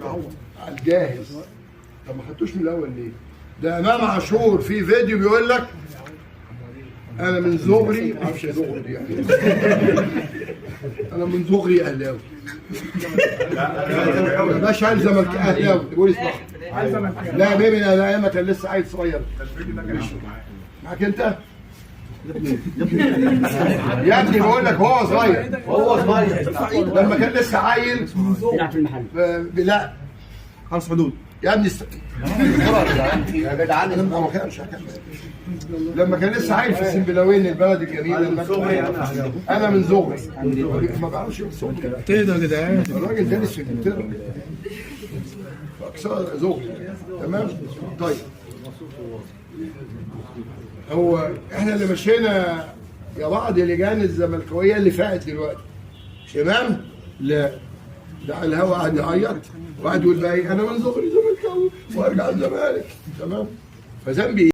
هو على الجاهز. طب ما خدتوش من الاول ليه؟ ده امام عاشور في فيديو بيقول لك انا من صغري، ما اعرفش صغري دي يعني، انا من صغري اهلاوي. يا باشا عيل زملك اهلاوي بيقول اسمع. لا يا بيبي، لا ايام كان لسه عيل صغير. معاك انت؟ يا ابني بقول لك هو صغير، هو صغير لما كان لسه عيل. بيلعب في المحل. لا حرس حدود. يا ابني يا جدعان. لما ما كانش هكمل. لما كان لسه عايش في السنبلاوين البلد الجميلة. من صغري انا اهلاوي. انا من صغري، ما بعرفش يقول صغري. ايه ده يا جدعان؟ الراجل دارس في انجلترا، اقصى زغري. تمام. طيب هو احنا اللي مشينا يا بعض اللجان الزملكاويه اللي فاتت دلوقتي، تمام؟ لا ده على الهوا قاعد يعيط وقاعد يقول بقى ايه، انا من صغري زملكاوي وارجع الزمالك. تمام. فذنبي